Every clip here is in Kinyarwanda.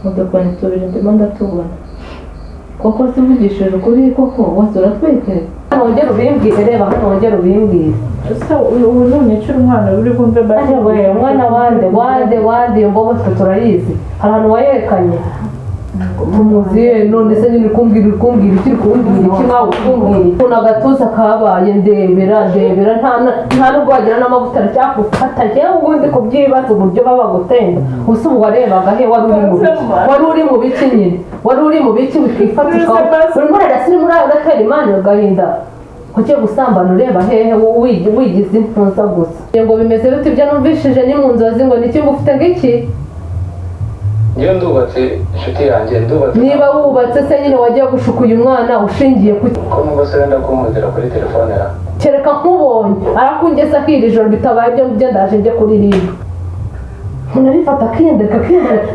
Udukoni tubiri ndimo ndatubona. Koko se uvugishije ukuri, koko wose uratwite? Hano wongere ubimbwire, reba hano wongere ubimbwire. Ese ubu nunyicira umwana uri bwumve? Ariko umwana wande, wande, wande? Iyo mbobo twe turayizi. Hari ahantu wayerekanye tumuziye? None se nyine uri kumbwira, uri kumbwira iki? Uri kumbwira iki nkawe? Uri kumbwira iki? Ukuntu agatuza kabaye, ndebera, ndebera, nta nubwo wagira n'amavuta, aracyakufata. Njyewe ubundi kubyibaza uburyo baba bagutemba ubusa, ubu warebaga he? Wari uri mu biki? Wari uri mu biki nyine? Wari uri mu biki wikifatisha? Urimo urarasa, urimo uratera Imana agahinda. Ugiye gusambana ureba hehe? Wigize intuza gusa ngo bimeze bite? Ibyo numvishije ni mu nzozi, ngo niki? Ngo ufite ngiki? Niyo ndubatse, inshuti yanjye, ndubatse. Niba wubatse se nyine, wagiye gushuka uyu mwana ushingiye ku Ko numva se wenda kumvira kuri telefone ra? Kereka nkubonye arakungeza akira ijoro, bitabaye ibyo ngibyo ndaje njye kuririmba. Umuntu arifata akiyendeka, akiyendeka,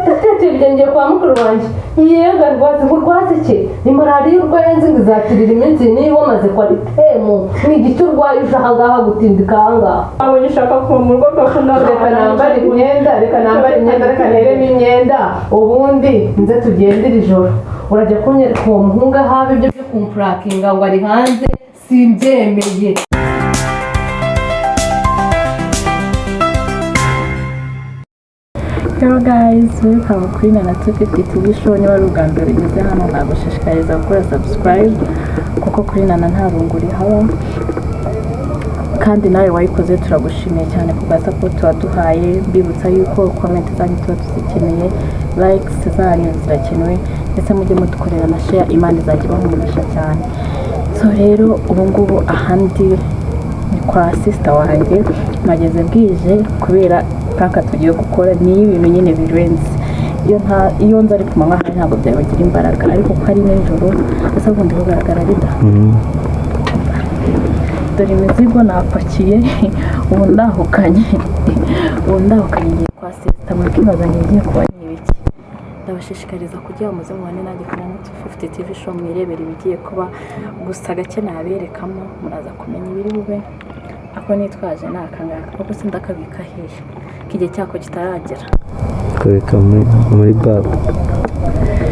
ndatete ngiye kwa mukuru wanjye. Yega rwaze, nkurwaze iki? Ni malariya urwaye nzi ngo izatirira iminsi. Niba wamaze kwaritemu, ni igiki urwaye uje ahangaha gutindika ahangaha? Wabonye ushaka kuva mu rugo rwawe. Reka nambare imyenda, reka nambare imyenda, reka nteremo imyenda, ubundi nze tugendere ijoro. Urajya kunyereka uwo muhungu ahaba. Ibyo byo kumprankinga ngo ari hanze simbyemeye. Hello guys, welcome kuri Nana 250 TV Show. Niba ari ubwa mbere ugeze hano, nagushishikariza gukora subscribe kuko kuri Nana nta rungu rihaba. Kandi nawe wayikoze, turagushimiye cyane ku bwa support waduhaye. Mbibutsa yuko comment zanyu tuba tuzikeneye, likes zanyu zirakenewe, ndetse mujye mudukorera na share. Imana izajya ibaha umugisha cyane. So rero ubu ngubu ahandi ni kwa sister wanjye. Mpageze bwije kubera prank tugiye gukora, ni ibintu nyine birenze. Iyo nza ari ku manywa hari ntabwo byabagira imbaraga, ariko ko ari nijoro, ese ubundi kugaragara bida. Dore imizigo napakiye, ubu ndahukanye, ubu ndahukanye, ngiye kwa sister. Mwakibaza ngo ngiye kuba ni ibiki? Ndabashishikariza kugira muze mubane nanjye kuri Nana 250 TV Show, mwirebera ibigiye kuba. Gusa gake naberekamo, muraza kumenya ibiri bube. Ako nitwaje ni akangaka, kuko sindakabika hehe ko igihe cyako kitaragera? Kabika muri bag,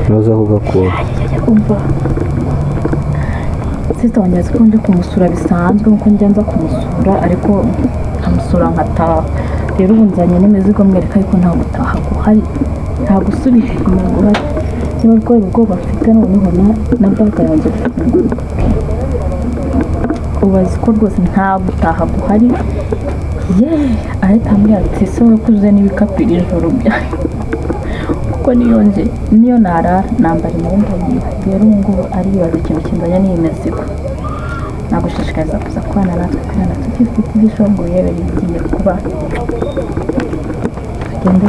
ntuza kugakura. Umva, sister wanjye azi ko nje kumusura bisanzwe nkuko njya nza kumusura, ariko nkamusura nkataha. Rero ubu nzanye n'imizigo, mwereka yuko nta gutaha guhari, nta gusubira inyuma guhari. Niba rwari ubwoba mfite, noneho na bag yanze gufunguka. Ubu azi ko rwose nta gutaha guhari. Yeee, arahita ambwira ati: "Ese wowe ko uze n'ibikapu iri joro byawe?" Kuko niyo nje, niyo narara nambara imyenda yiwe. Rero ubu ngubu aribaza ikintu kinzanye n'iyi mizigo. Nagushishikariza kuza kubana natwe kuri Nana 250 TV Show ngo urebere ibigiye kuba. Tugende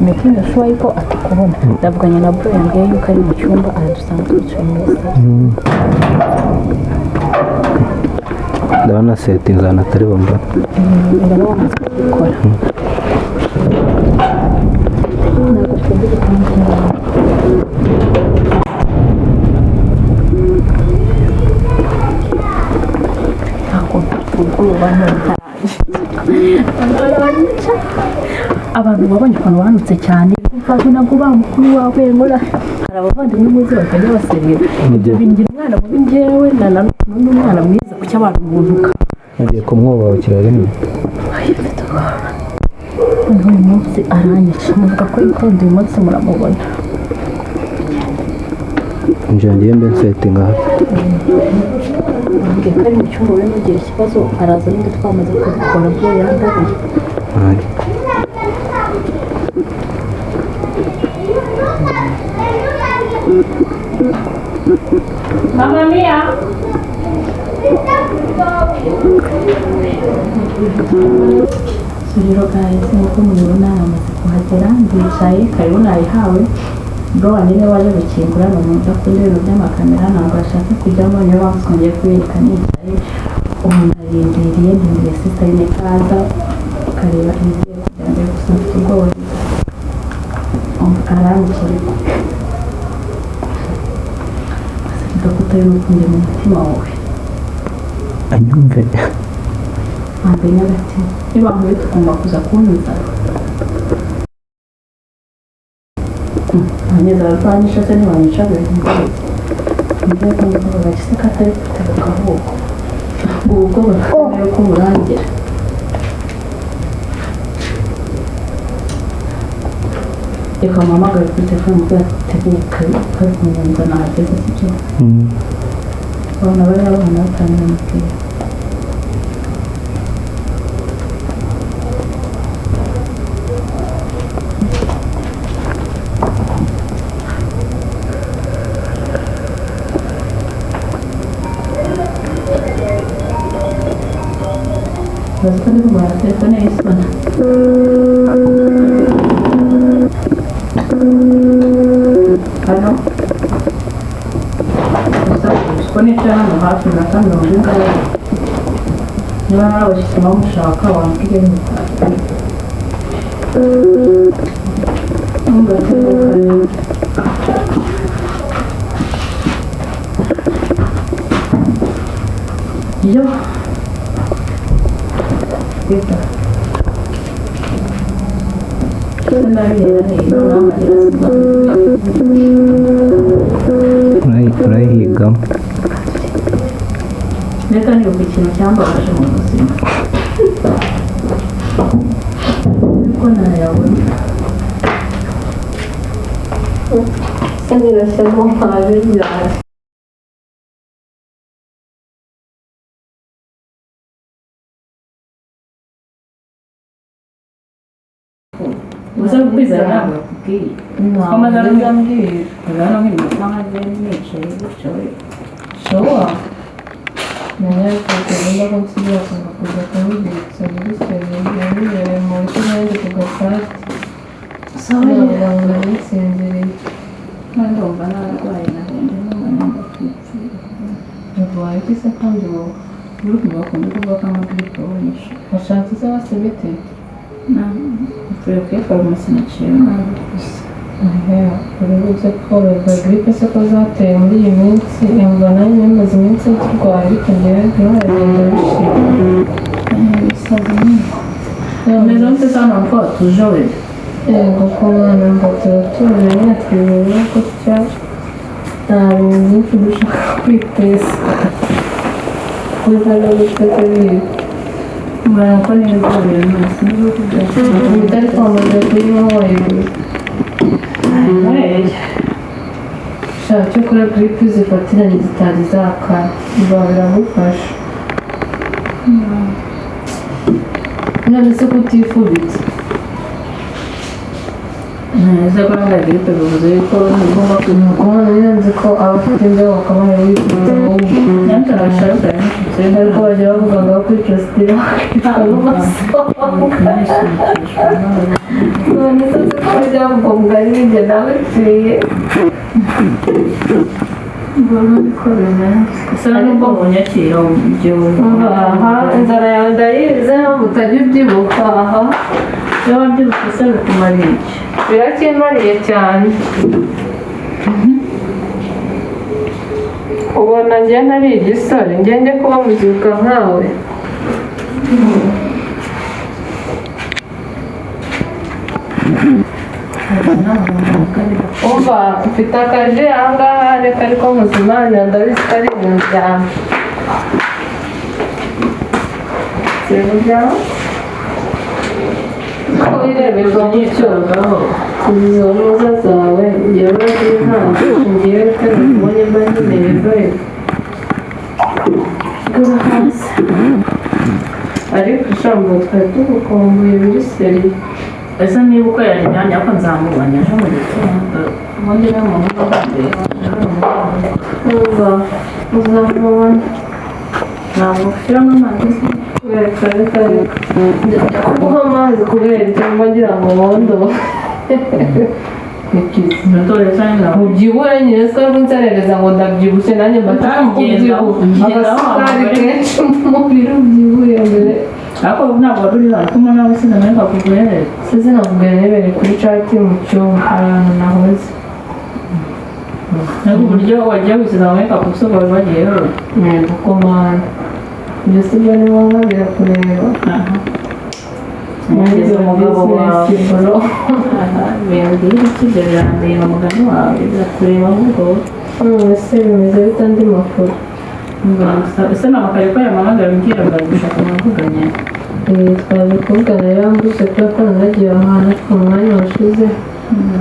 making sure yuko atakubona. Ndavuganye na bro, yambwiye yuko ari mu cyumba, aradusanga twicaye muri salo. Ndabona settinze ahantu atari bumbone. Ndabona wamaze kubikora. Ntabwo twumva igipangu cy'abantu. Ntabwo mfite ubwoba ntarangiza. Abantu babonye ukuntu banutse cyane, mvaze nabwo ba mukuru wawe nkora. Hari abavandimwe muzi batajya baserera. Ibyo bingira umwana mubi njyewe na n'umwana mwiza. Kuki abantu buntuka? Nagiye kumwubakira rimwe. Ay, mfite ubwoba. Noneho uyu munsi aranyica. Muvuga ko yikunda, uyu munsi muramubona. Njye ngiye mbe nsettinga hafi. Ambwiye ko ari mu cyumba. We nugira ikibazo araza, n'undi twamaze kubikora bwo yandabiye. Aye. Mama Mia. So rero guys, nk'uko mubibona namaze kuhagera, ndicaye, karibu nayihawe. Bro wanjye niwe waje gukingura, ni umuntu udakunda ibintu by'amakamera, ntabwo ashaka kujyamo, niyo mpamvu twongeye kubereka nicaye. Ubu ndarindiriye, ndindiriye sister nyine ko aza ukareba ibigiye kujya mbere. Gusa mfite ubwoba, aranyica, ariko gusa ko utari n'ukunde mu mutima wawe. Anyumve. Wambaye n'agatima, niba nkubita ugomba kuza kunyuza. Nanjye barwanyisha se ntibanyica mbere ko gakise katari gutega ahubwo ubu bwo bafite ko burangira. Reka mpamagare kuri telefone mubwira ko uteguye kari kumwumva nahageze, sibyo? Abana bari abana batangira mubwira. Bazi ko ndi kurwara telefone y'isona. Hano gusa ko nicaye hano hafi iminota 40, niba nawe abashyitsi bamushaka wambwire yo. Rita. Urayihigamo. Reka nibuka ikintu cyambabaje mu buzima. Niko nayabona. Sinirashyemo ntabibyara. Uza kwizera ntabwo yakubwiye. Ntabwo ambwira. Hano nk'iminota nka nicaye gutyo we. Sure. Menya yuko tugomba ko nsubira kwanga kuza kumubitsa muri serivisi yabibereye mu nsi nanjye ku gasati. Sawa. Ntabwo nari nsinziriye. Ndumva narwaye narembye numva nenda kwipfira. Urwaye iki se kandi wowe? Uri kumva bakunda kuvuga ko amagiripe wonyishe. Washatse se basi imiti? Mvuye kuri farumasi naciye nabi gusa. Uri buze koroherwa. Giripe se ko zateye muri iyi minsi, yumva nanjye maze iminsi turwaye ariko njyewe ntibaragenda bishira. Ibisazi nyine. Umeze mute se hano ko watuje we? Yego ko mwana mba turatuje nyine twibera gutya, nta bintu byinshi dushaka kwiteza. Kuza no guteka bibi. Mbona ko n'ibigori bimeze neza kubyo. Imiti ariko wamaze kuyinywa wayiguze. Sha cyokora giripe zifatiranye zitari zakara biba biragufasha. None se ko utifubitse? Ese ko nanga giripe bivuze yuko ngomba Nuko nyine nzi ko abafite imbeho bakabaye bifubitse ahubwo. Nanjye arashaka nifutse. Ariko bajya bavuga ngo kwica sitira bakitwa n'umusonga. None se nzi ko bajya bavuga umugani ninjye nawe nciye. Mbona niko bimeze. Ese nubwo munyakira ibyo Aha inzara yawe ndayizi ntabwo utajya ubyibuka aha. Iyo wabyibushye se bikumariye iki? Biracyimariye cyane. Ubona njye nari igisore njye njye kuba muzuka nkawe. Umva mfite akaji ahangaha reka ariko muzimana ndabizi ko ari ibintu byawe. Si ibintu byawe? Ko wireberwa gutyo izo ntuza zawe njyewe ntabwo ngiye reka nakubonye mba nkeneye bayo. Ariko shambo twari tugukumbuye biri seri. Ese niba uko yajyanye ariko nzamubona ejo mu gitondo ubundi niwe muntu uba mbere. Umva uzamubona. Ntabwo ushyiramo amazi se? Reka reka reka njya kuguha amazi kubera icyo mba ngira ngo wondo. Ubyibuhe nyine se ko nserereza ngo ndabyibushye nanjye mba nshaka kubyibuha agasukari kenshi mu mubiri ubyibuhe mbere. Ariko ntabwo wari uri hano kumwe nawe sinamenye kakuguhereza. Sizi nakubwira nibereye kuri cati mu cyumba ahantu nahoze. Ariko uburyo wagiye wisize amameka ku isoko wari wagiye wowe. Yego ko mana ibyo si byo ni ngombwa birakureba. Nageze umugabo wawe. Bro, bimbwira iki? Ibyo birandeba, mugani wawe birakureba ahubwo wowe. Ese bimeze bite? Andi makuru? Ese ni amakare ko yampamagara umbwira ngo ari gushaka mwavuganye? Twaje kuvugana, yambutse kubera ko nanagiye ahantu ariko mu mwanya washize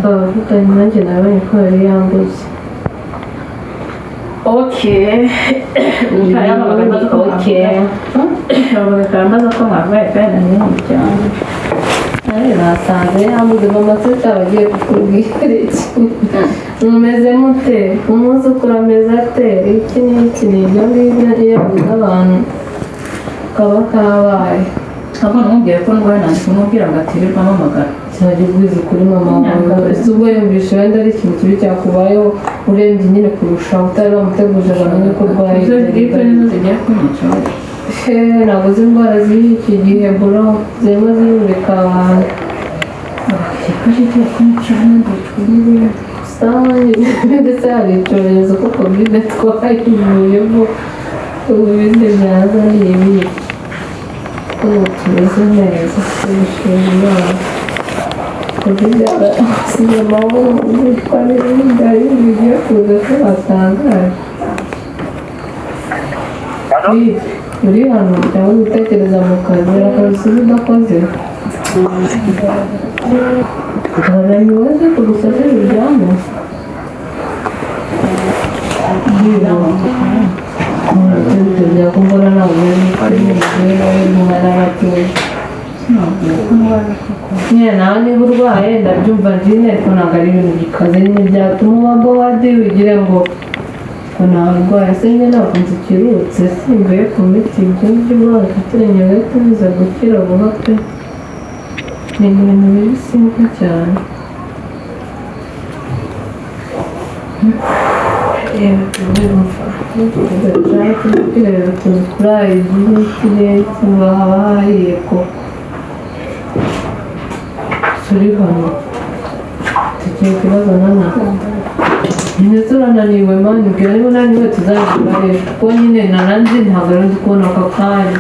twavuganye, nanjye nabonye ko yari yambuze. Okay. Okay. Yampamagaye ko mwavuye kandi nari mu cyangwa Nanjye nasanze yambuze. Mama se agiye kukubwira iki? Mumeze mute? Umwuzukuru ameze ate? Iki n'iki, ni ibyo ngibyo iyo yabuze abantu kaba kabaye. Ntabwo namubwiye ko ndwaye, nanjye kumubwira ngo atirirwa ampamagara. Cyajya ubwiza kuri mama wawe. Ese ubwo yumvishe wenda ari ikintu kibi cyakubayeho, urembye nyine kurushaho, utari wamuteguje ngo amenye ko urwaye? Izo grippe nizo zigiye kunyica. Hehe, ntabwo uzi indwara ziri iki gihe bro, zirimo zirurika abantu. Ko igiye kunyica ndicwa n'ibindi. Sawa nyine, ndetse hari icyorezo ko COVID twayivuyemo, ubu ibindi byaza ni ibi. Ubu tumeze neza, tubishima Imana. COVID yarasize amahoro, gucwa n'ibindi, hari ibindi bigiye kuza ko batangaje. Uri hano cyangwa gutekereza mu kazi akazi udakoze? Urananiwe se kugusasira uryame? Byakumbona ntabwo nyine nawe niba urwaye ndabyumva jine, ariko ntabwo ari ibintu bikaze nyine byatuma uba bowadi wigire ngo nawe urwaye. Se njye ntabwo nzikirutse, simvuye ku miti. Ibyo ngibyo bafatire gahita biza gukira vuba pe. Ni ibintu biri simple cyane. Kwireba utuntu kuri ayi cyangwa haba hahiye koko. Turi hano tugiye kubaza nana nyine turananiwe mani, ubwira niba unaniwe tuzabivuga rero, kuko nyine nananzi ntabwo ari ndi kubona aka kanya.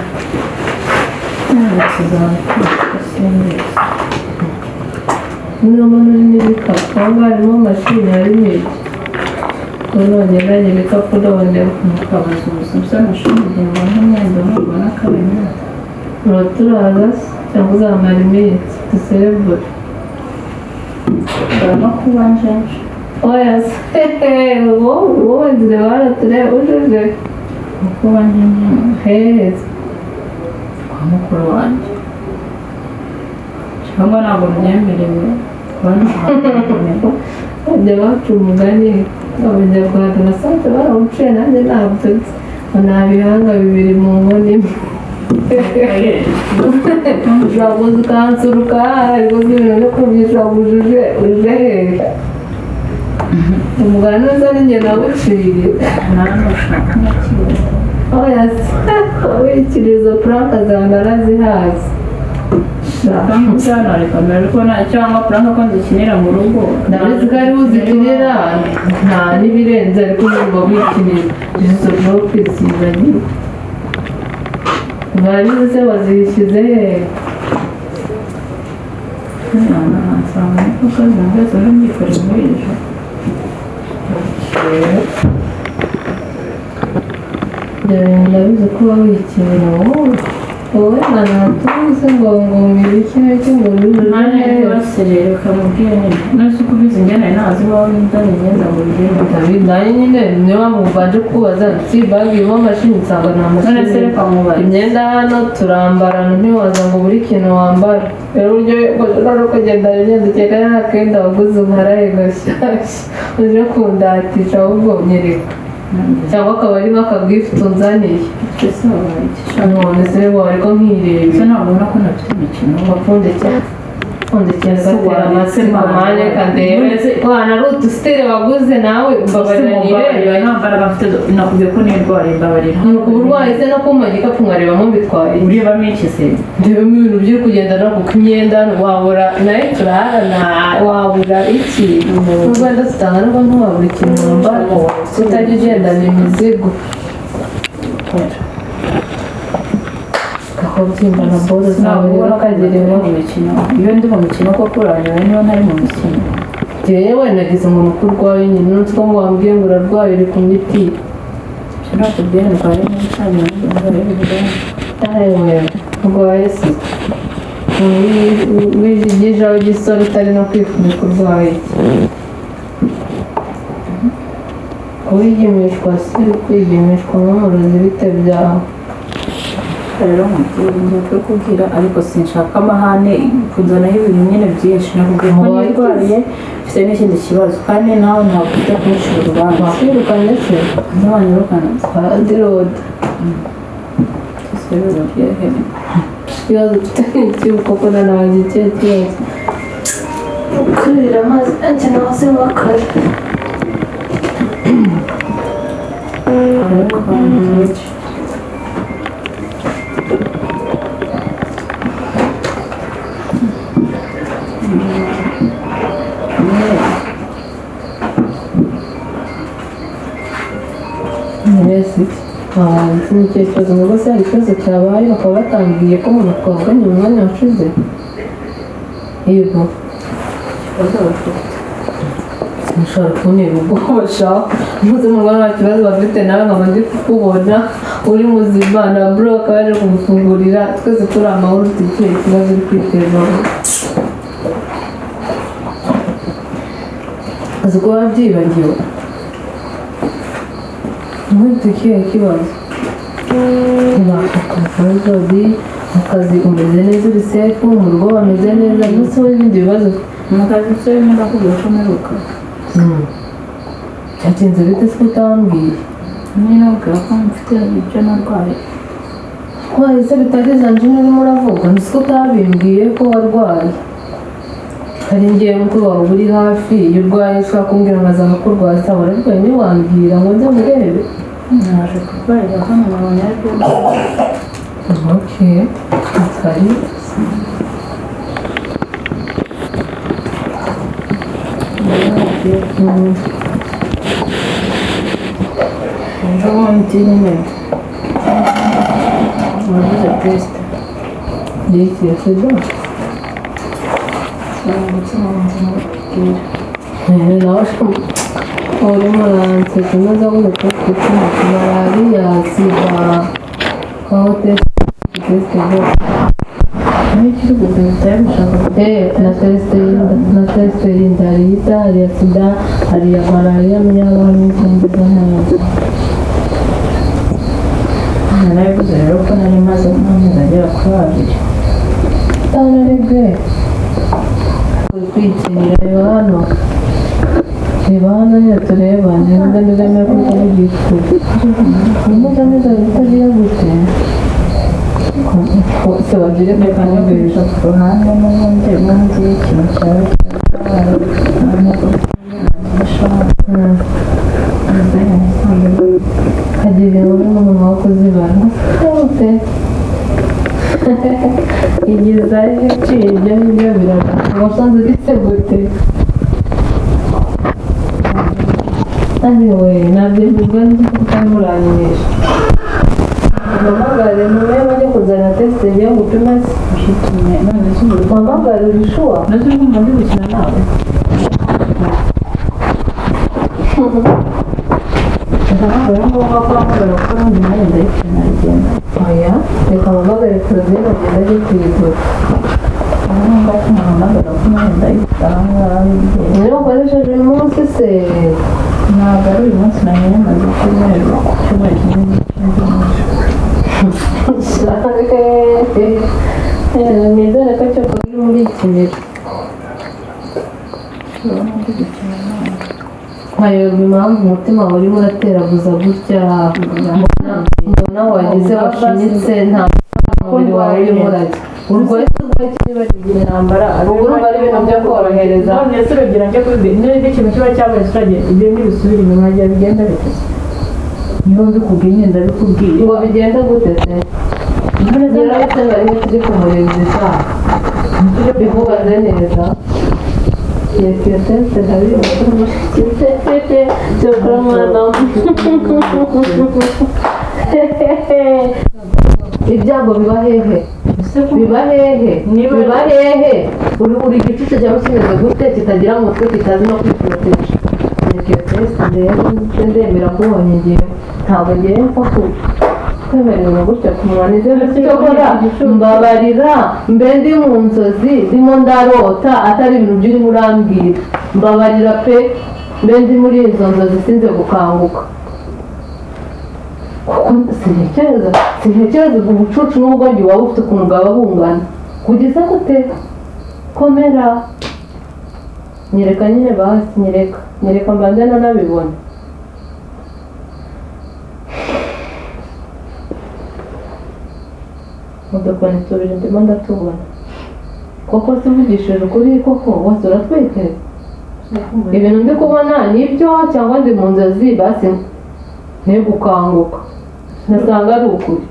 Niyo mbona uri n'ibikapu aho ngaho, harimo mashini, harimo iki? Ko none nanye ibikapu noneho. Mukabaza ubuzima bw'amashuri igihe mbona umwenda nubona akabenya. Uraturaza se cyangwa uzamara iminsi duserebure? Ushobora no kuba njenje. Oya se, wowe nzire barature ujuje. Kuba njenje. Heza. Kwa mukuru wanjye, cyangwa ntabwo byemerewe kuba ntabwo. Bajya baca umugani abanyarwanda nasanze barawuciye, nanjye ntabyo nzi, ngo nta bihanga bibiri mu nkono imwe. Ushobora kuza ukansura ukahaha, ariko si ibintu byo kubyisha ujuje uje hehe? Umugani uza ninjye nawuciye. Nawe ushaka nakibona. Oya se, wikira izo puranka zawe narazihaze. Cyangwa puranka ko nzikinira mu rugo. Ndabizi ko ariho uzikinira, nta n'ibirenze, ariko numva wikinira izo joke zibagirwa barize se wazishyize hehe? Nsanga kuko byose mbyikoreye muri iri joro. Ibyo bintu ndabizi ko uba wikinira wowe, wowe ntanatuzi ngo ibiki n'ibiki ngo Mwanya bibe. yibasire ukamubwira nyine none uko ubizi, njye nari nazi iwawe ndani imyenda ngo bigende. David, nanjye nyine niyo mpamvu mbanje kubaza si bag irimo amashini, nsanga nta None se mashini. reka nkubaze. Imyenda hano turambarana, ntiwaza ngo buri kintu wambara. Rero uburyo ushobora kugenda imyenda ukeka nta kenda waguze uharaye gashyashya uje kundatisha, ahubwo nyereka, cyangwa akaba ari nk'akagifuti unzaniye. Ese wabaye iki? None se wawe ariko nkireba. Ese ntabwo ubona ko ntafite imikino? Wapfundikiye pfundikiye gatera amatsiko mane kandebe wana ari utusitire waguze nawe, mbabarira nirebe. Nta mbaraga mfite, nakubwiye ko nirwariye, mbabarira. Ni uburwayi se no kumpa igikapu nkarebamo bitwaye iki? Urebamo iki se? Ndebamo ibintu byo kugendana, kuko imyenda wabura nayo turahana, wabura iki mu Rwanda tutanga nubwo ntiwabura ikintu wambara utajya ugendana imizigo. Kubyimba na boro zawe rero ukagira mu inkuru. mikino. Iyo ndi mu mikino koko uranyura niba ntari mu mikino. Jewe nagize ngo nuko urwaye nyine, nutwo ko ngo wambwiye ngo urarwaye uri ku miti. Ibyo nakubwiye ndwaye n'ubusanzwe ndwaye ibirwaye. Ewe urwaye se wijigija w'igisore utari no kwifubika, urwaye iki? Wigimishwa si kwigimishwa nk'umurozi, bite byawe? Rero nkubwira, ngiye kubikubwira ariko sinshaka amahane kuzanaho ibintu nyine byinshi. Nakubwiye ko Wabaye nirwariye, mfite n'ikindi kibazo, kandi nawe ntabwo ujya kuncira urubanza. Wakwirukanye se? Ntiwanyirukana. Kwa dirodi. Ese bihuriye he? Ikibazo mfite ni iki koko? Nanabaza ikihe kibazo? Kurira amazi anjye nahoze bakare. Ariko abantu benshi. Mbese iki ni ikihe kibazo? Ngo se hari ikibazo cyabaye bakaba batambwiye ko umuntu twavuganye mu mwanya washize? Yego. Ikibazo bafite. Sinshobora kuntera ubwoba sha. Muze mu nta kibazo bafite, nawe nkaba ndi kukubona uri muzima na bro akaba yaje kugufungurira, twese turi amahoro, ufite ikihe kibazo uri kwiteza? Uzi ko wabyibagiwe? Ntufite ikihe kibazo? Akazi, akazi umeze neza, uri safe, mu rugo bameze neza, ndetse n'ibindi bibazo. Mu kazi se ndakubwira ko mperuka. Byagenze bite se ko utambwiye? Nyine nakubwira ko mfite ibyo narwaye. Warwaye se bitari za njini urimo uravuga? Nzi ko utabimbwiye ko warwaye. Hari ngewe mukuru wawe uri hafi, iyo urwaye ushobora kumbwira ngo azaza kurwaza, wararwaye ntiwambwira ngo nze murebe. Naje kurwarira hano nabonye ariko. Okay, kari. Ejo bundi nyine wavuze tesite. Yiki ya sida? Ndetse ntabwo nkubwira. Nawe urimo uranseka umeze gute? Ufite malariya, sida, aho tesite bose. N'icyo uri gupima gushaka. Na tesite y'inda, na tesite y'inda hari iy'inda, hari iya sida, hari iya malariya n'iy'abana n'izindi neza. Narabivuze rero ko nari maze nk'amezi agera kuri 2. Utanarebwe uri kwikinira. Reba hano, reba hano nyine tureba neza neza neza ko utavugisha ukuri. Neza neza utagira gute se bagire Reka kukumvisha. nyagurisha ku ruhande n'ubundi ubundi ikintu cyawe Hagira inkuru n'umuntu wo kuzibara gute igeza iciye ibyo ngibyo biraga wasanze ugise gute? Anyway, nabyemezwa n'iki ko utamuranyisha? Mpamagare ntume bajye kuzana tesite ngiye gupima se. None se ubu Mpamagare uri sure? None se urumva ndi gukina nawe? Ntabwo ari ngombwa ko wahamagara kuko n'ubundi nanjye ndayifite nagenda. Oya, reka mpamagare Claudine agenda ajye kuyigura. Ni ngombwa ko muhamagara kuko nanjye ndayifite aha ngaha. Niyo ukoresheje uyu munsi se? Ntabwo ari uyu munsi, namenye amaze icyumweru, icyumweru kimwe n'igice. Nizere ko cyo uri muri ikinira. Urabona ndi gukina nawe. Nkayoberwa impamvu umutima wawe urimo urateraguza gutya, mbona wagize washinyitse, nta mubiri wawe urimo urajya urwaye se, urwaye iki niba Intambara. Ubwo urumva ari ibintu byo korohereza. None se urugero njya kubibwira niba ikintu kiba cyabaye turagenda ibyo ntibisubira inyuma rya bigenda bite? Niba mbikubwiye nyine ndabikubwiye. Ngo bigende gute se? None se Yarabise ngo ariho turi kumurinda isaha bikubaze neza iyo tesite ndabizi cyokora mwana. Ibyago biba hehe? Biba hehe? Biba hehe? Uri igicucu cyaba kimeze gute kitagira umutwe, kitazi no kwiporoteje? Reka iyo test ndebe, ndemera kubonye. Ngewe ntabwo ngewe mpfa kwemera ibintu gutya ku munwa. Nizere icyo kora, mbabarira mbe ndi mu nzozi, ndimo ndarota, atari ibintu by'urimo urambwira. Mbabarira pe, mbe ndi muri izo nzozi sinze gukanguka, kuko sintekereza ubwo bucucu n'ubugoryi waba ufite ukuntu bwaba bungana kugeza gute. Komera, nyereka nyine basi, nyereka, nyereka mbanze nanabibona. Udukoni tubiri ndimo ndatubona koko. Se uvugishije ukuri koko, wose uratwite? Ibintu ndi kubona nibyo cyangwa ndi mu nzozi? Basi gukanguka nasanga ari ukuri.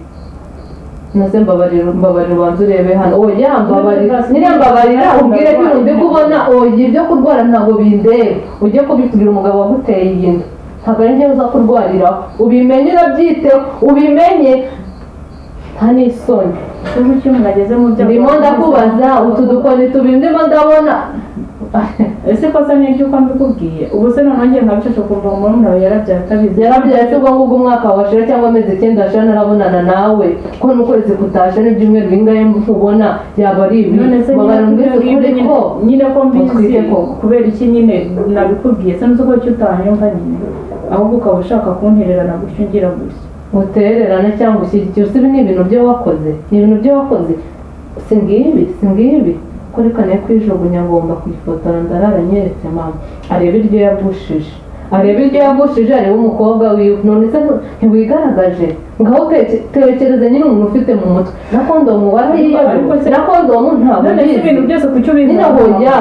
Nase mbabarira, mbabarira, ubanza urebe hano. Oya, mbabarira nyine, mbabarira ubwire ko ibintu ndi kubona. Oya, ibyo kurwara ntabwo bindeba, ujye kubibwira umugabo waguteye iyi nda. Ntabwo ari njyewe uza kurwariraho. Ubimenye, urabyiteho, ubimenye, nta n'isoni. Kuki umuntu ageze mu byago? Ndimo ndakubaza utu dukoni tubiri ndimo ndabona. Ese kosa ni iby'uko mbikubwiye ubu se noneho ngiye nkabicece ukumva ngo murumuna wawe yarabyaye atabizi? Yarabyaye se? Ubwo ngubwo umwaka washira cyangwa amezi 9 ashira ntarabonana nawe, ko n'ukwezi kutashe n'ibyumweru bingahe nkubona, yaba ari ibi? None se Mbabarira nyine umbwize ukuri nyine ko nyine ko mbizi. Utwite koko. Kubera iki nyine nabikubwiye se nzi ko icyo utanyumva nyine, ahubwo ukaba ushaka kuntererana gutyo, ungira gutya? Utererane cyangwa ushyigikire usi? Ibi ni ibintu byo wakoze, ni ibintu byo wakoze. Si ngibi, si ngibi ko reka nayo kwijugunya. Ngomba kuyifotora, ndarara nyeretse mama, arebe iryo yagushije, arebe iryo yagushije, arebe umukobwa wiwe. None se ntiwigaragaje? Ngaho tekereza nyine umuntu ufite mu mutwe na kondomu Ariko warayiyobewe, na kondomu ntabwo None se ibintu ubizi. byose kuki ubizi? Nyine hoya,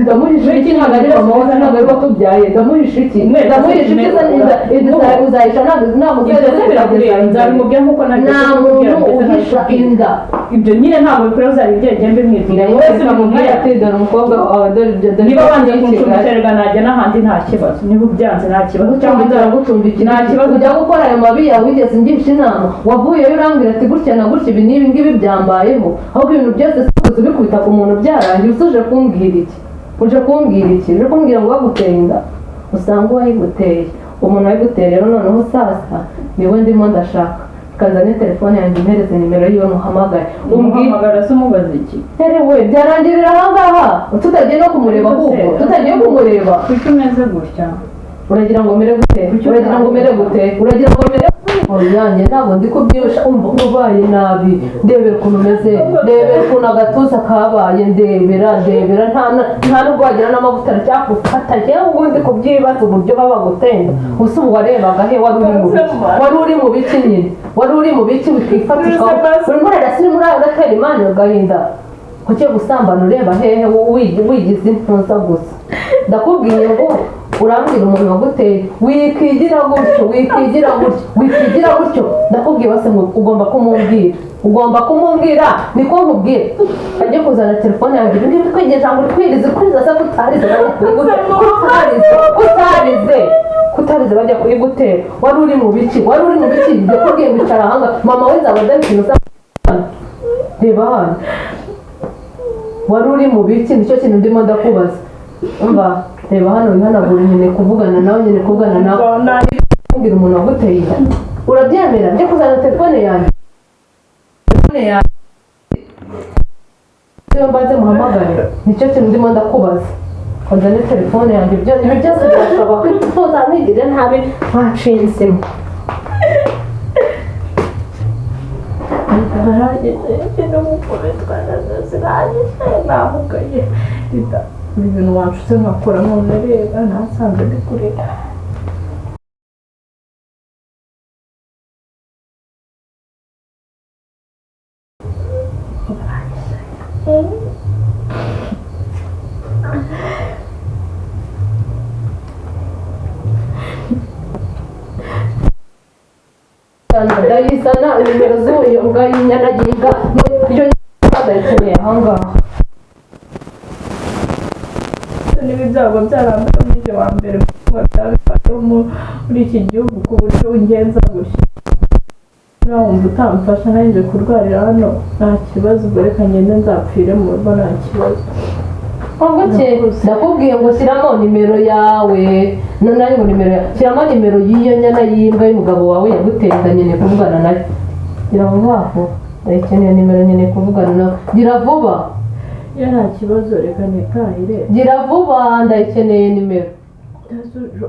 ndamuhisha iki? Ntabwo ari mama wawe, ntabwo ari wakubyaye. Ndamuhisha iki? Ndamuhisha iki se? Inda uzahisha? Ntabwo Ibyo se birakureba? Nzabimubwira nk'uko nanjye Nta kubikubwira, muntu ndetse uhisha nabikubwira. inda. Ibyo nyine ntabwo bikora, uzabibwira mbimwibwira wowe se Ndamubwira ubimubwira. ati dore umukobwa wawe, dore ibyo, dore Niba wanze ibyo. kuncumbikira rega najya n'ahandi, nta kibazo. Niba ubyanze nta kibazo, cyangwa Cyangwa nzaragucumbikira. Nta kibazo. Ujya gukora ayo mabi yawe wigeze ungisha inama? Wavuyeyo urambwira ati gutya na gutya, ibi n'ibi ngibi byambayeho. Ahubwo ibintu byose si ubikubita ku muntu byarangiye. Usuje kumbwira iki? Uje kumbwira iki? Uje kumbwira ngo baguteye inda, usanga uwayiguteye, umuntu wayiguteye rero noneho sasa niwe ndimo ndashaka. Kazane telefone yanjye, impereze nimero yiwe, muhamagare, umbwire. Umuhamagara se umubaza iki? Erewe, byarangirira ahangaha tutagiye no kumureba, ahubwo tutagiye kumureba. Kuki umeze gutya? Uragira ngo mere gute? Uragira ngo mere gute? Uragira ngo mere? Oya, njye ntabwo ndi kubyibusha. Umva, ubaye nabi. Ndebera ukuntu umeze, ndebera ukuntu agatuza kabaye, ndebera, ndebera. Nta nubwo wagira n'amavuta, aracyakufata. Njyewe ubu ndi kubyibaza uburyo baba bagutenda gusa. Ubu warebaga he? Wari uri mu biki? Wari uri mu biki nyine? Wari uri mu biki wikifatisha? Urimo urarasa, urimo uragatera Imana agahinda. Ugiye gusambana ureba hehe? Wigize intuza gusa. Ndakubwiye ngo urambwira umuntu waguteye. Wikigira gutyo, wikigira gutyo, wikigira gutyo. Ndakubwiye bose ngo ugomba kumubwira, ugomba kumubwira. Niko nkubwira, ajye kuzana telefone yanjye. Ibi ngibi kwigisha ngo uri kwiriza, kwiriza se kutarize? Kutarize, kutarize, kutarize, bajya kuyigutera. Wari uri mu biki? Wari uri mu biki? Ndakubwiye ngo icara ahanga mama we, nzaba ndari ikintu usa. Reba hano, wari uri mu biki? Nicyo kintu ndimo ndakubaza. Umva, reba hano, wihanagura. Nyine kuvugana nawe, nyine kuvugana nawe, kumbwira umuntu waguteye inda, urabyemera? Njye kuzana telefone yanjye, telefone yanjye niyo mbanze muhamagare. Nicyo kintu ndimo ndakubaza, ngo nzane telefone yanjye. Ibi byose birashoboka, ntuzamwigire ntabi ntacinsemo. Barangije no gukubitwa zirangije, namugaye. Rita, ibi bintu wanshutse nkakora none reba nasanze ndi kurira. Ndayizana nimero z'uyu mbwa y'inyanaginga, iyo ndayikeneye ahangaha. Niba ibyago byarambaye umwije wa mbere mu byabayeho muri iki gihugu ku buryo ungenza gutya. Niba wumva utamfasha nanjye kurwarira hano nta kibazo, ubwo reka ngende nzapfire mu rugo nta kibazo. Ngo ndakubwiye ngo shyiramo nimero yawe, none ngo nimero yawe, shyiramo nimero y'iyo nyana y'imbwa y'umugabo wawe yaguteye inda, nkeneye kuvugana nayo. Gira vuba vuba, ndayikeneye nimero, nkeneye kuvugana nawe. Gira vuba. Iyo nta kibazo reka nitahire. Gira vuba, ndayikeneye nimero.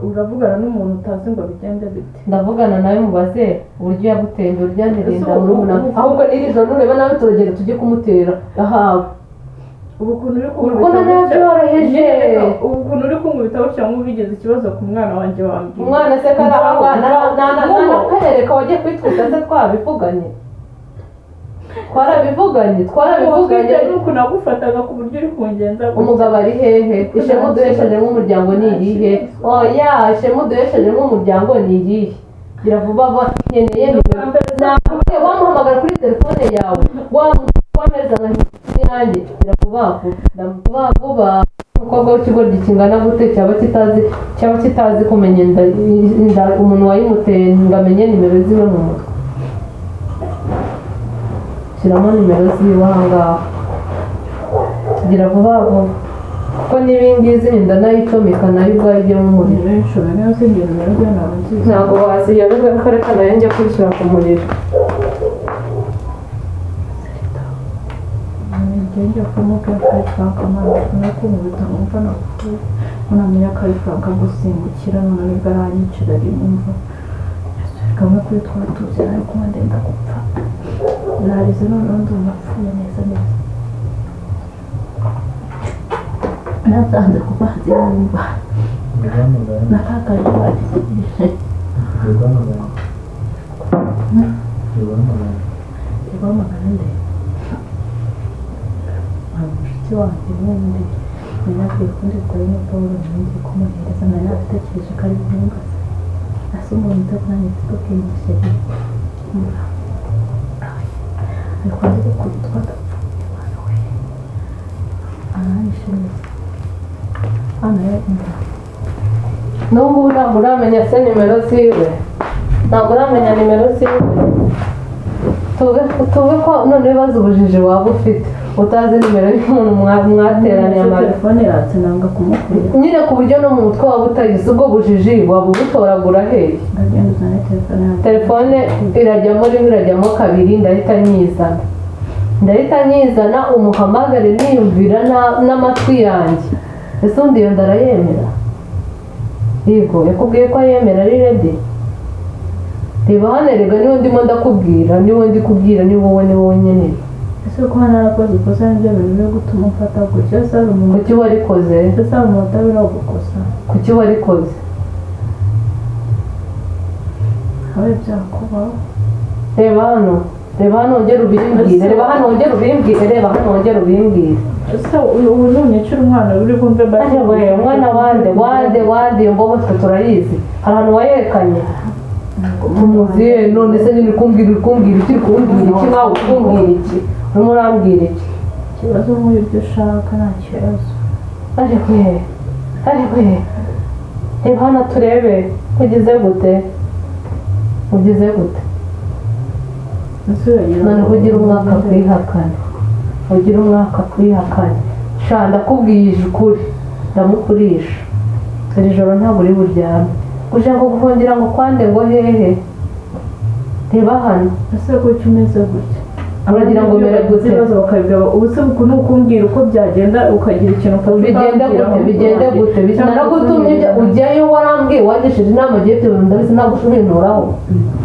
Uravugana n'umuntu utazi ngo bigende bite? Ndavugana nawe mubaze uburyo yaguteye inda, uburyo yantereye murumuna. Ahubwo n'iri joro nureba nawe turagenda tujye kumutera ahawe. Ubu ukuntu uri Urukundo ntabyoroheje. Ubu ukuntu uri kunkubita gutya nk'ubigize ikibazo ku mwana wanjye wambwiye. Umwana se kari aho nanakarereka wagiye kwitwita se? Twabivuganye, twarabivuganye, twarabivuganye. Nuko nagufataga ku buryo uri kungenza gutya. Umugabo ari hehe? Ishema uduhesheje nk'umuryango ni irihe? Oya, ishema uduhesheje nk'umuryango ni irihe? Gira vuba vuba, nkeneye nimero. Nakubwiye wamuhamagara kuri telefone yawe, wameza nka yanjye. Gira vuba vuba, vuba vuba. Umukobwa w'ikigoryi kingana gute cyaba kitazi kumenya inda umuntu wayimuteye ngo amenye nimero ziwe mu mutwe? Shyiramo nimero ziwe aha ngaha. Gira vuba vuba, kuko n'ibingizi inda nayicomeka nayo ubwayo ijyemo umuriro. Benshi niyo sinjye nimero ze ntabwo nzizi. Ntabwo waziyoberwa, ariko reka nayo njya kwishyura ku muriro. Njye njya kumubwira ko ari Frank amana no kunkubita nkumva napfuye, nonamenya ko ari Frank gusimbukira none nibwo aranyicira rimwe. Mva kamwe kuri twatuzi ariko kuba ndenda gupfa, narize noneho ndumva apfuye neza neza, nasanze ku mazi yumva nakakaje barishyikirije. Guhamagara nde? Mushiki wanjye n'undi nari ko ndi bukore na Paul, ngiye kumuhereza, nari nabitekereje ko ari bwumbaze ase umuntu utakuranye mfite ubwenge chérie. Ariko ndi gukubitwa ndapfuye mwana we, aranyishe neza hano rero imva. N'ubu ngubu ntabwo uramenya se nimero ziwe? Ntabwo uramenya nimero ziwe? Tuve ko none ibibazo ubujiji waba ufite utazi nimero y'umuntu mwateranye amara. Telefone iratse nanga kumukurira. Nyine ku buryo no mu mutwe waba utagize ubwo bujiji, waba ubutoragura hehe? Ndagenda uzane telefone yanjye. Telefone irajyamo rimwe, irajyamo kabiri, ndahita nyizana, ndahita nyizana umuhamagare niyumvira n'amatwi yanjye. Ese undi iyo ndarayemera? Yego, yakubwiye ko ayemera ari ready. Reba hano erega, niwe ndimo ndakubwira, niwe ndi kubwira, ni wowe, ni wowe nyine. Ese kuba narakoze ikosa nibyo bintu byo gutuma umfata gutya? Ese hari umuntu Kuki warikoze? Ese hari umuntu utabira gukosa? Kuki warikoze? Habe byakubaho. Reba hano, reba hano wongere ubimbwire, reba hano wongere ubimbwire, reba hano wongere ubimbwire. Ese ubu nunyicira umwana uri bwumve? Aje we, umwana wande, wande, wande? Iyo mbogo twe turayizi. Hari ahantu wayerekanye tumuziye? None se nyine uri kumbwira iki? Uri kumbwira iki nkawe? Uri kumbwira iki? Urimo urambwira iki? Ikibazo nk'uyu ibyo ushaka nta kibazo. Aje we, aje we, reba hano turebe. Ugize gute? Ugize gute? Ese uragira Noneho ugira umwaka kwihakana, ugira umwaka kwihakana. Sha, ndakubwije ukuri, ndamukurisha iri joro ntabwo uri buryame. Uje ngo guhungira ngo kwande ngo hehe? Reba hano. Ese kuki umeze gutya? Uragira ngo mere gute? Ibibazo bakabigaba. Ubu se uku ni ukumbwira uko byagenda ukagira ikintu ufata Bigende ukambwira gute? aho Bigende gute? Cyangwa Naragutumye ujyayo, warambwiye, wagishije inama. Ugiye ibyo bintu ndabizi, ntabwo ubinturaho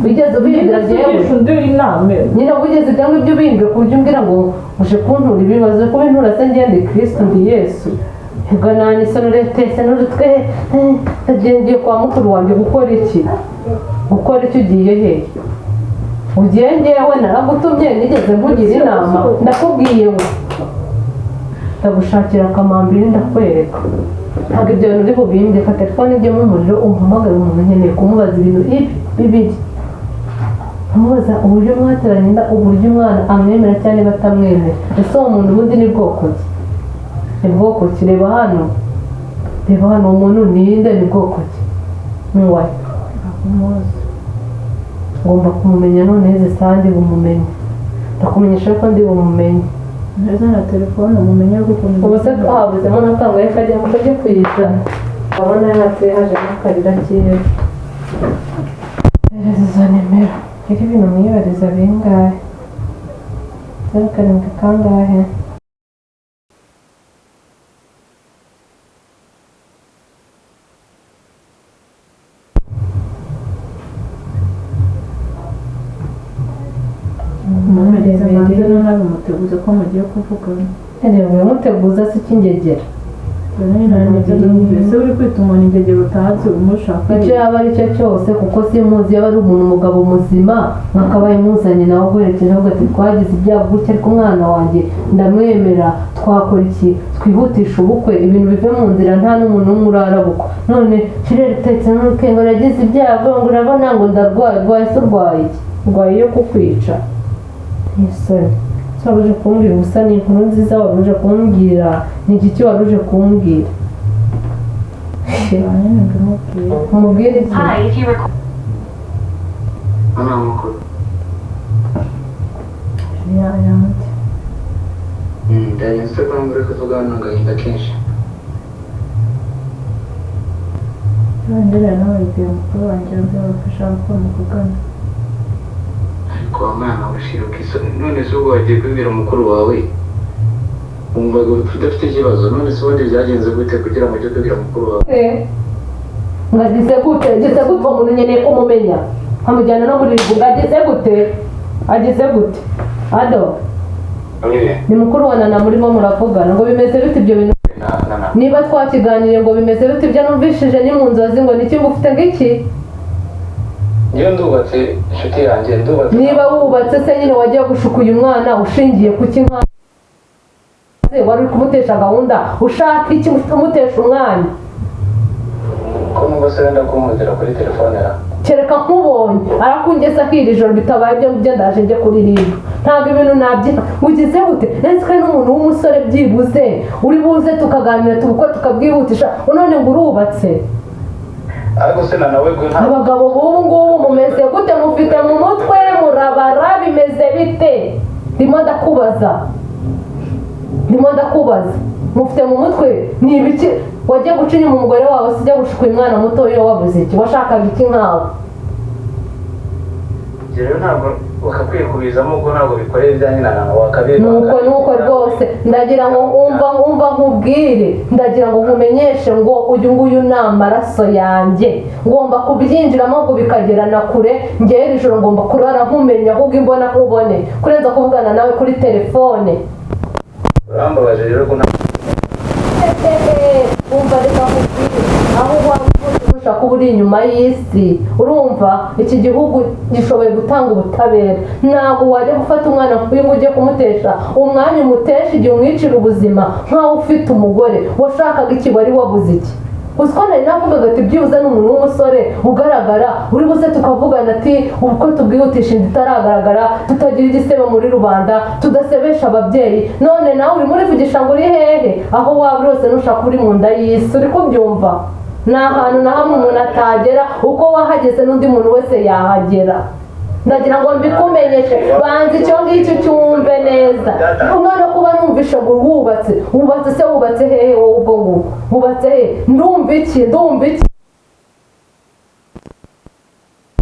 wigeze ubimbwira Nyine jyewe. ugisha undi inama. Nyine wigeze ibyo ngibyo ubimbwira ku buryo umbwira ngo uje kuntura ibibazo? Kubintura se ngende Kristo ndi Yesu? Ubwo nani se nuretese n'urutwe ngiye kwa mukuru wanjye gukora iki? Gukora iki? Ugiye hehe? Ugiye ngewe naragutumye? Nigeze nkugira inama? Ndakubwiye ngo ndagushakira akamambiri, ndakwereka. Ntabwo ibyo bintu uri bubimbye. Ka telefone ijyemo umuriro, umuhamagare umuntu, nkeneye kumubaza ibintu ibi bibiri. Amubaza uburyo mwateranye inda, uburyo umwana amwemera cyangwa niba atamwemera. Ese uwo muntu ubundi ni bwoko ki? Ni bwoko ki? Reba hano, reba hano, uwo muntu ni nde? Ni bwoko ki? Ni uwahe? Ntabwo muzi. Ngomba kumumenya none izi sandi bumumenye. Ndakumenyesha ko ndi bumumenye. Neza na telefone umumenye ariko ukuntu. Ubu se twahabuzemo n'akangahe kajya kajya kuyizana. Ndabona yahatse hajemo akarira kera. Hereza izo nimero. Iri ibintu mwibariza bingahe? 07 kangahe? Umuhereza manze nabi muteguze ko mugiye kuvugana. Reba uyamuteguza se ikingegera. Ese uri kwita umuntu ingegero utazi umushaka? Icyo yaba ari cyo cyose, kuko simuzi. Yaba ari umuntu umugabo muzima mwakabaye muzanye nawe uguherekeje, avuga ati twagize ibyago gutya, ariko umwana wanjye ndamwemera, twakora iki twihutisha ubukwe, ibintu bive mu nzira, nta n'umuntu n'umwe urarabukwa. None kirere utetse n'uke ngo nagize ibyago, ngo urabona ngo ndarwaye. Urwaye se urwaye iki? Urwaye iyo kukwica isoni. Wari uje kumbwira ubusa? Ni inkuru nziza wari uje kumbwira? Ni igiki wari uje kumbwira? Nyine mbimubwire. Umubwire iki? Hano amakuru. Yanjye. Byagenze ko uri kuvugana agahinda kenshi. Yongera nawe bibwiye mukuru wanjye, bafasha ko muvugana. Ariko wa mwana ushiruka isoni, none se ubwo wagiye kubibwira mukuru wawe wumvaga udafite ikibazo? None se ubundi byagenze gute kugira ngo ujye kubwira mukuru wawe? Ngagize gute? Agize gute? Uwo muntu nkeneye kumumenya nkamujyana no muri ribu. Ngagize gute? Agize gute? Ado, ni mukuru wa Nana murimo muravugana, ngo bimeze bite ibyo bintu? Niba twakiganiriye ngo bimeze bite ibyo numvishije ni mu nzozi, ngo niki ngo ufite ngiki? Njyewe ndubatse inshuti yanjye, ndubatse. Niba wubatse se nyine wagiye gushuka uyu mwana ushingiye ku ki? Nka wari uri kumutesha gahunda, ushaka iki umutesha umwanya? Ko numva se wenda kumvira kuri telefone ra? Kereka nkubonye arakungeza akira ijoro, bitabaye ibyo ngibyo ndaje njye kuririmba. Ntabwo ibintu nabyina. Ugize gute? Nzi ko ari n'umuntu w'umusore byibuze uri buze tukaganira tubukwe tukabwihutisha, none ngo urubatse. Ariko se na nawe gwe nta Abagabo b'ubu ngubu mumeze gute? Mufite mu mutwe murabara bimeze bite? Ndimo ndakubaza, ndimo ndakubaza, mufite mu mutwe ni ibiki? Wagiye guca inyuma umugore wawe, sijya gushuka uyu mwana muto, iyo wabuze iki? Washakaga iki nkawe? Ibyo rero ntabwo wakakwiye kubizamo, kuko ntabwo bikoreye ibya nyina na wakabiye. Nuko nuko rwose ndagira ngo umva nkubwire, ndagira ngo nkumenyeshe ngo uyu nguyu ni amaraso yanjye, ngomba kubyinjiramo ngo bikagera na kure. Ngewe iri joro ngomba kurara nkumenya, ahubwo imbona nkubone kurenza kuvugana nawe kuri telefone. Urambabaje rero ko nta Umva, reka nkubwire, aho waba urusha kuba uri inyuma y'isi, urumva iki gihugu gishoboye gutanga ubutabera. Ntabwo wajya gufata umwana nk'uyu ngo ujye kumutesha umwanya, umutesha igihe, umwicira ubuzima nk'aho ufite umugore. Washakaga iki? Wari wabuze iki? Uzi ko nari navugaga ati byibuze ni umuntu w'umusore ugaragara uri buze tukavugana ati ubwo tubwihutisha inda itaragaragara, tutagira igisebo muri rubanda, tudasebesha ababyeyi. None nawe urimo urivugisha ngo uri hehe? Aho waba uri hose nushaka uri mu nda y'isi, uri kubyumva? Ni ahantu na hamwe umuntu atagera, uko wahageze n'undi muntu wese yahagera. Ndagira ngo mbikumenyeshe, banza icyo ngicyo cyumve neza. Umwana kuba numvishe ngo wubatse, wubatse se wubatse hehe wowe? Ubwo ngubwo wubatse hehe? Ndumva iki? Ndumva iki?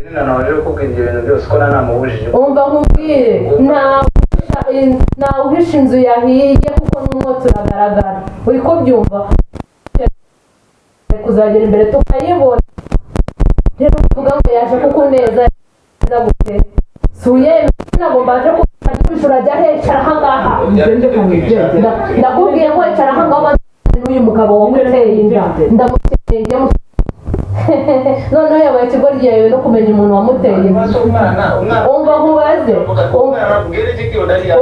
Nyina nawe rero kukubwira ibyo bintu byose ko nanamubujije. Umva nkubwire, ntawe uhisha inzu yahiye, kuko n'umwotsi uragaragara, uri kubyumva? Kuzagera imbere tukayibona. Rero kuvuga ngo yaje kukuneza gute? Si uyemeye, ntabwo mbanje kubyumvisha. Urajya he? Icara ahangaha. Ndakubwiye ngo icara ahangaha n'uyu mugabo wamuteye inda, ndamuteye njye noneho yabaye ikigoryi, yayobewe no kumenya umuntu wamuteye inda. Umva nkubaze,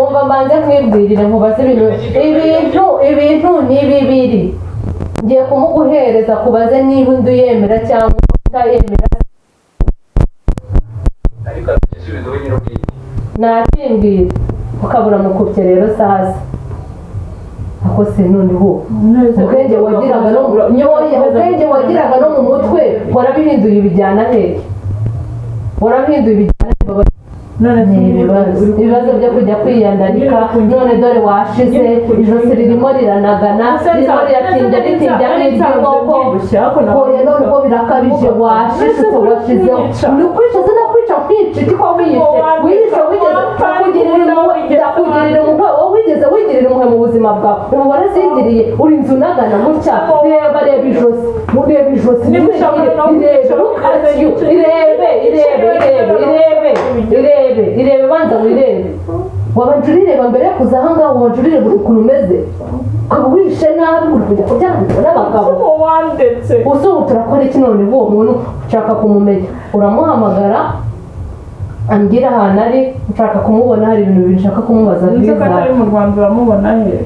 umva mbanze nkwibwirire, nkubaze ibintu ni bibiri ngiye kumuguhereza, kubaze niba undi uyemera cyangwa utayemera. Ariko afite igisubizo we nyir'ubwite. Nakimbwira ukabura mukubye rero sasa. Ako se noneho ubwenge wagiraga no nyoye, ubwenge wagiraga no mu mutwe warabihinduye, ubijyana hehe? Warampinduye ibijyana ibibazo byo kujya kwiyandarika. None dore washize, ijosi ririmo riranagana, ririmo riratinda ritinda nk'iry'inkoko. Hoya none uko birakabije, washishutse, washizeho. Ni ukwica, sinakwica, kwica iki ko wiyishe? Wiyishe wigeze kugirira impuhwe? Ndakugirira impuhwe wowe wigeze wigirira impuhwe mu buzima bwawe? Ubu warazigiriye, uri inzu unagana gutya. Reba, reba ijosi, reba ijosi, irebe, look at you, irebe, irebe, irebe, irebe, irebe, irebe, banza wirebe. Wabanje urireba mbere yo kuza ahangaha? Wabanje urireba ukuntu umeze, ukaba wihishe nabi, uri kujya kuryamana n'abagabo. Wandetse. Ubu turakora iki none? Uwo muntu ushaka kumumenya, uramuhamagara ambwira ahantu ari, nshaka kumubona, hari ibintu bibiri nshaka kumubaza. Nzi ko Bwiza. atari mu Rwanda, uramubona he?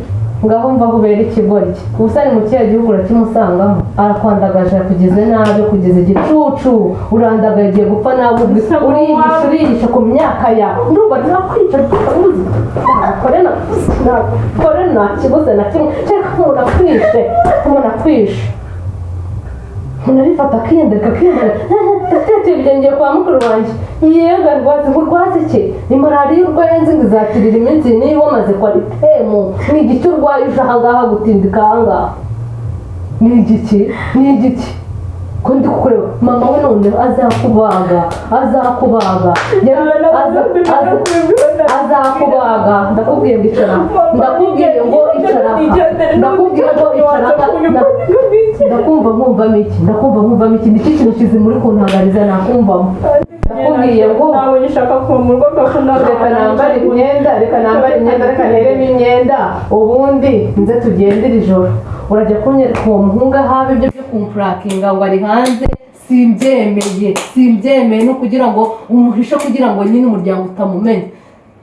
Ngaho mva kubera ikigoryi. Ubusa ni mu kihe gihugu urakimusangamo? Arakwandagaje, yakugeze nabi, kugeza igicucu, urandagaye, ugiye gupfa nabi. Uriyihisha, uriyihisha ku myaka yawe. Ndumva ntakwica, uzi ntakore na ntakore nta kibuze na kimwe. Kereka umuntu akwishe, umuntu akwishe, umuntu arifata akiyendereka, akiyendereka. Ndatete ibirenge kwa mukuru wanjye, yega rwazi ngo urwaze iki? Ni malariya urwaye? Nzi ngo izakirira iminsi. Niba wamaze kwaritemu, ni igiki urwaye uje ahangaha gutindika ahangaha? Ni igiki? Ni igiki ko ndi kukureba? Mama we none azakubaga, azakubaga, azakubaga. Ndakubwiye ngo icara, ndakubwiye ngo icara, ndakubwiye ngo icara. Ndakumva nkumvamo iki? Ndakumva nkumvamo iki? Ni iki kintu kizima uri kuntangariza? Nakumvamo, ndakubwiye ngo Ntabwo ngishaka kuva mu rugo rwawe. Reka nambare imyenda, reka nambare imyenda, reka nteremo imyenda, ubundi nze tugendere ijoro. Urajya kunyereka uwo muhungu ahaba. Ibyo byo kumprankinga ngo ari hanze simbyemeye, simbyemeye. No kugira ngo umuhishe, kugira ngo nyine umuryango utamumenya.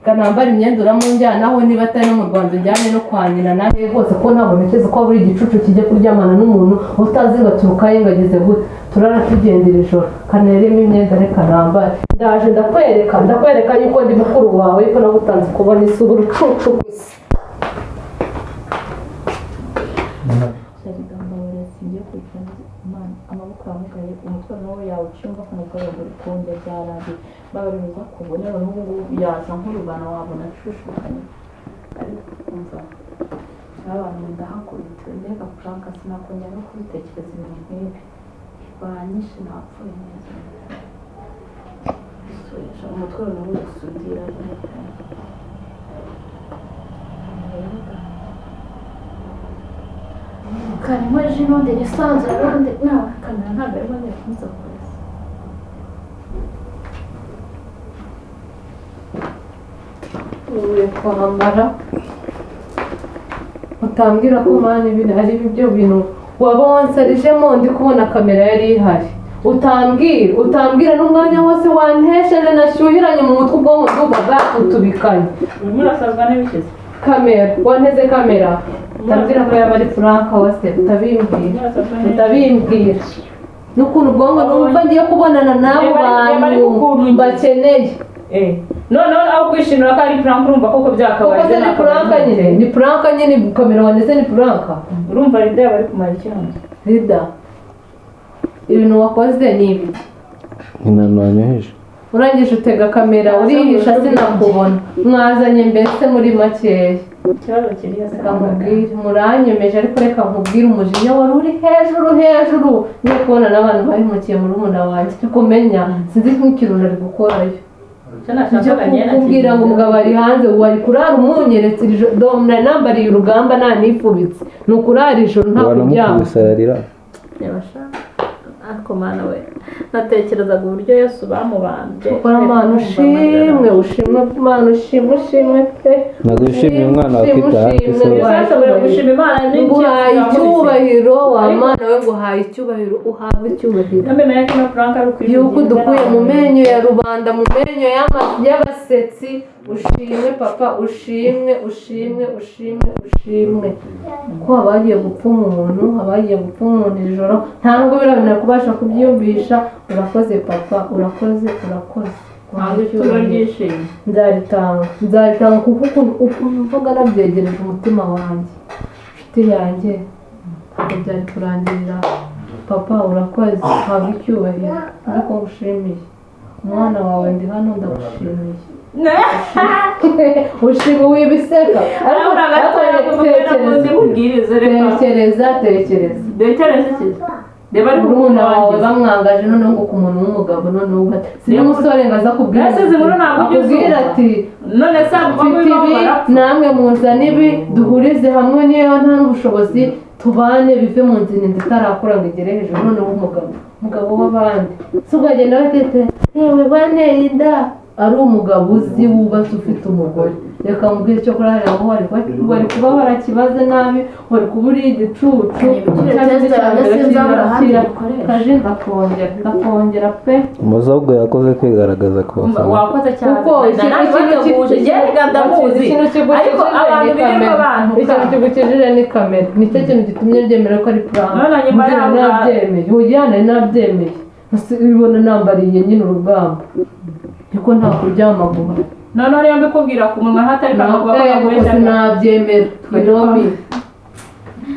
Reka nambare imyenda, uramunjyanaho. Niba atari no mu Rwanda, unjyane no kwa nyina nawe rwose, ko ntabwo ntekereza ko buri gicucu kijya kuryamana n'umuntu utazi ngo aturuka ye, ngo ageze gute. Turara tugendera ijoro. Kaneremo imyenda, reka nambare, ndaje ndakwereka, ndakwereka yuko ndi mukuru wawe, yuko nagutanze kubona isura, urucucu gusa. Singiye kugira Imana, amaboko yamugaye, umutwe nawe yawucumva ku mugoroba uri kongera byarangiye babaruza kubona. N'ubu ngubu yaza nk'urubana, wabona ashushukanye. Ariko umva, abantu ndahakubita, mbega prank! Sinakongera no kubitekereza ibintu nk'ibi. Banyishe, napfuye neza. Isurisha umutwe nawe gusudira rimwe. Karimo ji n'undi nisanzure n'undi nawe kamera ntabwo arimo ngiye kumusakuza. Uvuye kwambara, utambwira ko man ibintu ari ibyo bintu waba wansarijemo. Ndi kubona kamera yari ihari, utambwira, utambwira n'umwanya wose wantesheje, nashyuhiranye mu mutwe, ubwonko ndumva bwatutubikanye. Urimo urasazwa n'ibikiza. Kamera wanteze, kamera, utambwira ko yaba ari prank wose, utabimbwira, utabimbwira n'ukuntu ubwonko numva ngiye kubonana n'abo Reba, reba, bantu ukuntu mbakeneye. Noneho aho kwishimira ko ari prank, urumva koko byakabaye. Kuko se ni prank nyine, ni prank nyine, kamera wanditse ni prank. Urumva rida yaba ari kumara iki hano? Rida, ibintu wakoze ni ibi. Ni ahantu hanyoheje. Urangije utega kamera, urihisha, sinakubona. Mwazanye mbese muri makeya. Ikibazo kiri hasi. Reka nkubwire, muranyemeje, ariko reka nkubwire, umujinya wari uri hejuru hejuru, ngiye kubona n'abantu bahemukiye murumuna wanjye. Ariko menya sinzi nk'ikintu nari gukorayo. Icyo nashakaga njye. Ibyo kumbwira ngo umugabo ari hanze, wari kurara umunyeretse iri joro. Dore nari nambariye urugamba, ntanifubitse, ni ukurara ijoro nta kuryama. Wanamukubise ararira. Reba sha, ariko Mana we, natekerezaga uburyo Yesu bamubambye. Ukora Mana, ushimwe, ushimwe Mana, ushimwe, ushimwe pe. Ntabwo wishimiye umwana wawe Ushimwe, kwita hafi ushimwe. se? Uzashobora gushima Imana. Nguhaye icyubahiro wa Mana we, nguhaye icyubahiro, uhabwe icyubahiro. Namenye ko ino prank ari ukwivugira. Yuko udukuye mu menyo ya rubanda, mu menyo y'abasetsi. Ushimwe papa, ushimwe, ushimwe, ushimwe, ushimwe ko haba hagiye gupfa umuntu, haba hagiye gupfa umuntu iri joro. Nta nubwo birabona kubasha kubyiyumvisha. Urakoze papa, urakoze, urakoze. Ntabwo ituro ryishimye. Nzaritanga, nzaritanga, kuko ukuntu mvuga nabyegereje umutima wanjye, inshuti yanjye, ntabwo byari kurangirira. Papa urakoze, habwa icyubahiro, ariko ngushimiye. Umwana wawe ndi hano, ndagushimiye. Ushima wibiseka, ariko Ndikubwirize, reka. Tekereza, tekereza. Ntekereze iki? Reba, ariko Murumuna wawe wagize. bamwangaje, noneho ngo ku muntu w'umugabo, noneho si n'umusore ngo aza kubwira. Mbese izi nkuru ntabwo ujya Akubwira uzumva? ati None se abo mfite bibaho ibi, barapfa. Namwe muzane ibi, duhurize hamwe, niyo nta n'ubushobozi tubane, bive mu nzira, inda itarakura ngo igere hejuru. Noneho umugabo w'abandi si ukagenda batete yewe banteye inda, ari umugabo uzi wubatse ufite umugore. Reka mubwire icyo kuri hariya, aho wari kuba warakibaze nabi, wari kuba uri igicucu. Test yanjye sinzabura ahandi gikoresha. Kaje ndakongera, ndakongera pe. Umuze ahubwo yakoze kwigaragaza ku bafana. Wakoze cyane. Kuko Nanjye bateguje njye ndamuzi, ariko abantu birirwa bantuka. Ikintu kigukijije ni kamera, nicyo kintu gitumye byemera ko ari prank. None nyuma Mbere yaho nabyemeye, ujyana nabyemeye, ubona nambariye nyine urugamba, niko nta kuryama guhari. Noneho niyo mbikubwira ku munwa hatari bakavuga ko Ntabwo bakoresha. Sinabyemera inomi.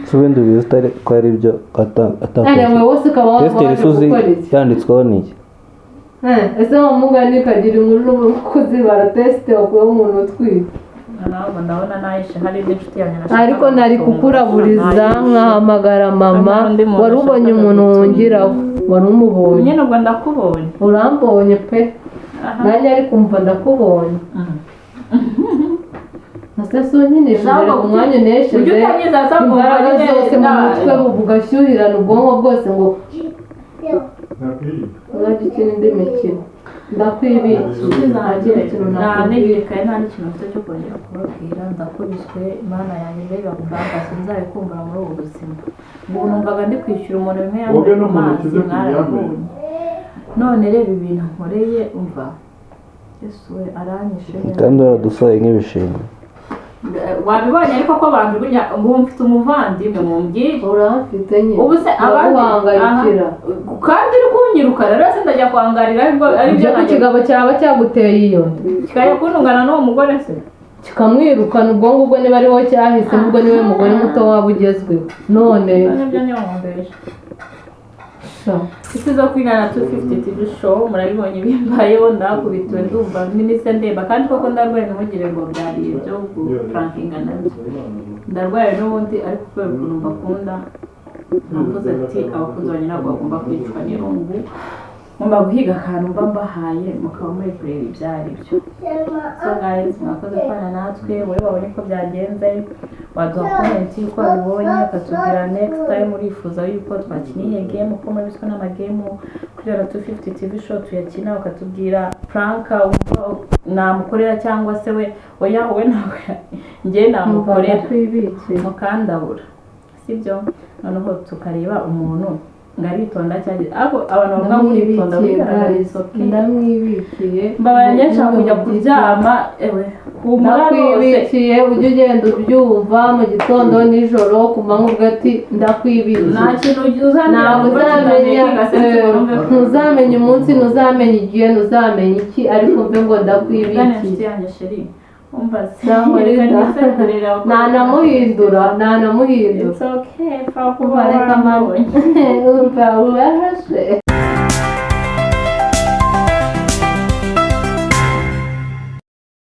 Si ubundi ubizi utari ko ari byo None wowe wose ukaba waba Tesite waje uzi gukora iki? Yanditsweho ni iki? Ese wa mugani kagira inkuru kuzibara test wakuyeho umuntu utwite. Ntabwo ndabona nayishe, hari indi nshuti yanjye nashakaga Ariko nari gutunga. kukuraburiza Nayishe. nkahamagara mama. Hari undi muntu Wari ubonye nashakaga umuntu gutunga. wongeraho, wari umubonye. Nyine ubwo ndakubonye. Urambonye pe. Aha. Nanjye ariko umva, ndakubonye. Ese si unyinisha Ntabwo umwanya unesheje ujya utangiza se ngo imbaraga nyine zose mu mutwe, ugashyuhirana ubwonko bwose ngo uzajya ukina indi mikino. Ndakwibikiye, nta kindi kintu Nta nakubwira. Ntegekaye, nta n'ikintu mfite cyo kongera kubabwira. Ndakubiswe, Mana yanjye, mbega prank sinzabikumbura muri ubu buzima. Ubu numvaga ndi kwishyura umuntu bimwe Wowe yambaye ku n'umuntu mazi ukize ku mwarabonye. None reba ibintu nkoreye, umva, Yesu we, aranyishe. Kandi waradusohoye nk'ibishingwe. Wabibonye ariko ko abantu burya ngo mfite umuvandimwe, mumbwire. Uramfite nyine. Ubu se abandi Uraguhangayikira. Aha. Kandi uri kunyiruka rero, se ndajya kwangarira aribwo aribyo Ibyo ku kigabo cyaba cyaguteye iyo nda kikajya kuntungana n'uwo mugore se? Kikamwirukana, ubwo ngubwo niba ari wowe cyahise, ubwo niwe mugore muto waba ugezweho none. Nibyo ntiwumvishe. Sha. Inshuti zo kwigana 250 TV Show, murabibonye bimbayeho, ndakubitiwe, ndumva n'imise ndemba, kandi koko ndarwaye. Ntimugire ngo byari ibyo guprankinga nabyo, ndarwaye n'ubundi, ariko kubera ukuntu mbakunda navuze ati abakunzi banjye ntabwo bagomba kwicwa n'irungu, ngomba guhiga akantu mba mbahaye mukaba muri kureba ibyo ari byo. So guys, mwakoze kubana natwe. Wowe wabonye uko byagenze, waduha comment y'uko wabibonye, ukatubwira next time urifuza yuko twakina iyihe game, uko mubiswe n'amagame kuri Rara 250 TV Show tuyakina, ukatubwira prank wumva namukorera cyangwa se we, oya, wowe nawe njye namukorera. Ndakwibikiye. Mukandabura sibyo? Noneho tukareba umuntu ngo aritonda cyangwa, ariko abantu bavuga ngo uritonda Ndamwibikiye wigaragara. guys. It's okay. Ndamwibikiye. Mbabaye, njye nshaka kujya kuryama, ewe, humura rwose. Ndakwibikiye, ujye ugenda ubyumva mu gitondo, nijoro, ku manywa, ubwo ati ndakwibikiye. Nta kintu uzambwira Ntabwo ngo uzamenya kitamekinga sense ngo numve ko ntuzamenya umunsi, ntuzamenya igihe, ntuzamenya iki, ariko mve ngo Gana ndakwibikiye. Inshuti yanjye chérie, umva se. Nahorida. Reka nisezerere. Ntanamuhindura, ntanamuhindura. It's okay, pfa kuba Umva, reka mama. warambonye. Umva, urarashe.